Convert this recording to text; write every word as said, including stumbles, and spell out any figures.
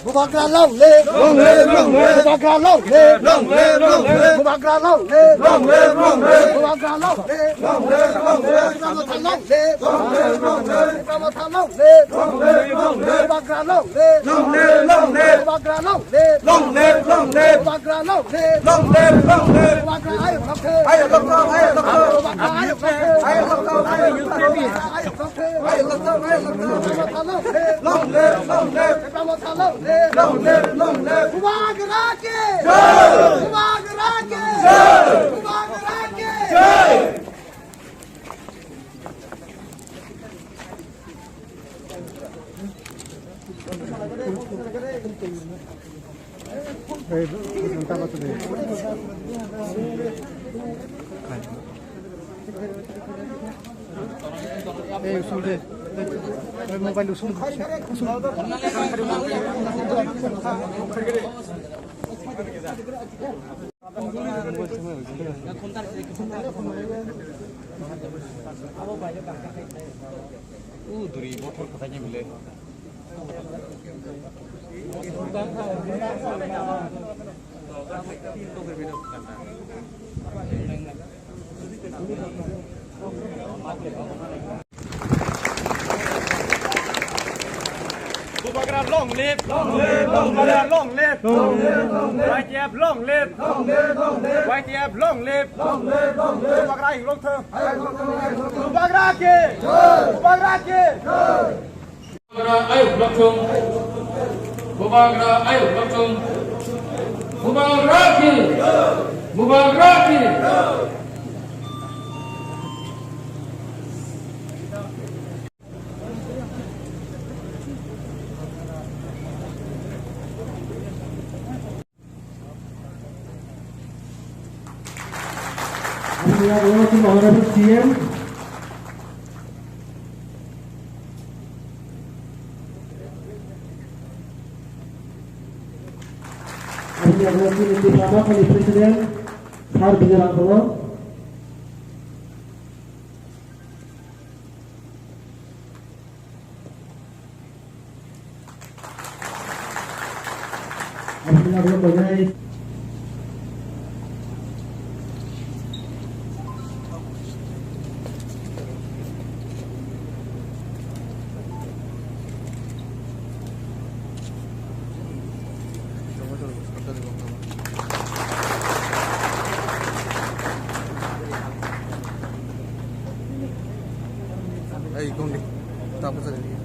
Bubagra long live! Long live, long live! Bubagra long live! Long live, long live! Bubagra long live! Long live, long live! Bubagra long live! Long live, long live! Bubagra long live! Long live, long live! Bubagra long live! Long live, long live! Bubagra long live! Long live, long live! Bubagra long live! Long live, long live! Bubagra long live! Long live, long live! Bubagra ayuk long live! Ayuk long live! Ayuk long live! Bubagra ayuk long live! Ayuk long live! Ayuk long live! Long live, long live. Long live, long live. Bubagra ki jai. Bubagra ki jai. Bubagra ki jai. Bubagra long live! Long live! Long live! Bubagra long live! Long live! Long live! Y T F long live! Long live! Long live! Y T F long live! Long live! Long live! Bubagra ayuk long thung! Bubagra ki! Bubagra ki! Bubagra ayuk long thung! Bubagra ayuk long thung! Bubagra ki! Bubagra ki! Honorable C M. Honorable President, Sir Vijay Rangkhawa. Ei, kong di. Tapos ada di.